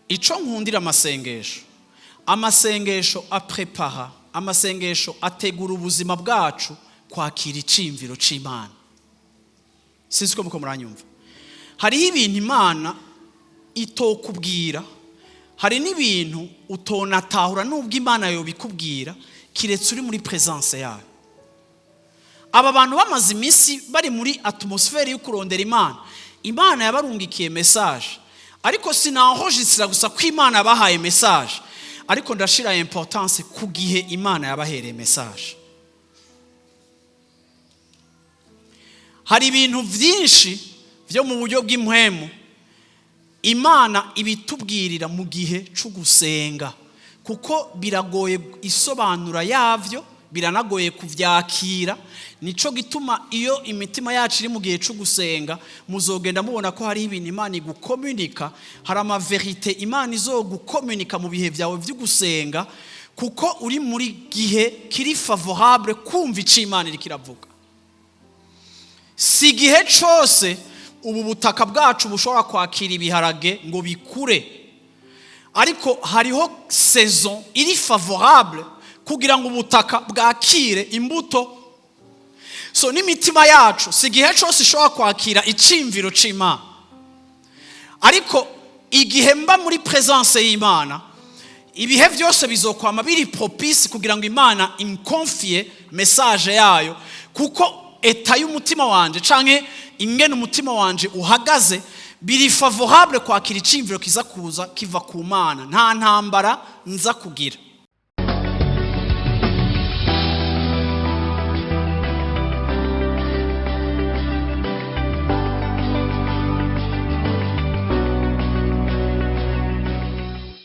Ico nkundira amasengesho, amasengesho aprepara, amasengesho ategura ubuzima bwacu kwakira iciyumviro c'Imana. Sinzi ko muko muranyumva. Hariho ibintu Imana itokubwira, hari n'ibintu utonatahura nubwo Imana yobikubwira, kiretse uri muri présence yayo. Aba bantu bamaze iminsi bari muri atmosphère yo kurondera Imana. Imana yabarungikiye message, ariko sinahojisira gusa ko Imana yabahaye message, ariko ndashira importance ku gihe Imana yabahereye message. Hari ibintu byinshi byo mu buryo bw'impwemu Imana ibitubwirira mu gihe cyo gusenga, kuko biragoye isobanura yabyo, biranagoye kubyakira. Nico gituma iyo imitima yacu iri mu gihe cyo gusenga, muzogenda mubona ko hari ibintu Imana igukomunika, hari ama vérités Imana izogukomunika mu bihe byawe byo gusenga, kuko uri muri gihe kiri favorable kumva icyo Imana iriko iravuga. Si igihe cyose ubu butaka bwacu bushobora kwakira ibiharage ngo bikure, ariko hariho saison iri favorable kugira ngo ubutaka bwakire imbuto. So n'imitima yacu si igihe cyose ishobora kwakira iciyumviro c'Imana, ariko igihe mba muri présence y'Imana, ibihe byose bizokwama biri propice kugira ngo Imana inkonfiye message yayo, kuko état y'umutima wanje canke ingene umutima wanje uhagaze biri favorable kwakira iciyumviro kiza kuza kiva ku Mana. Nta ntambara nza kugira.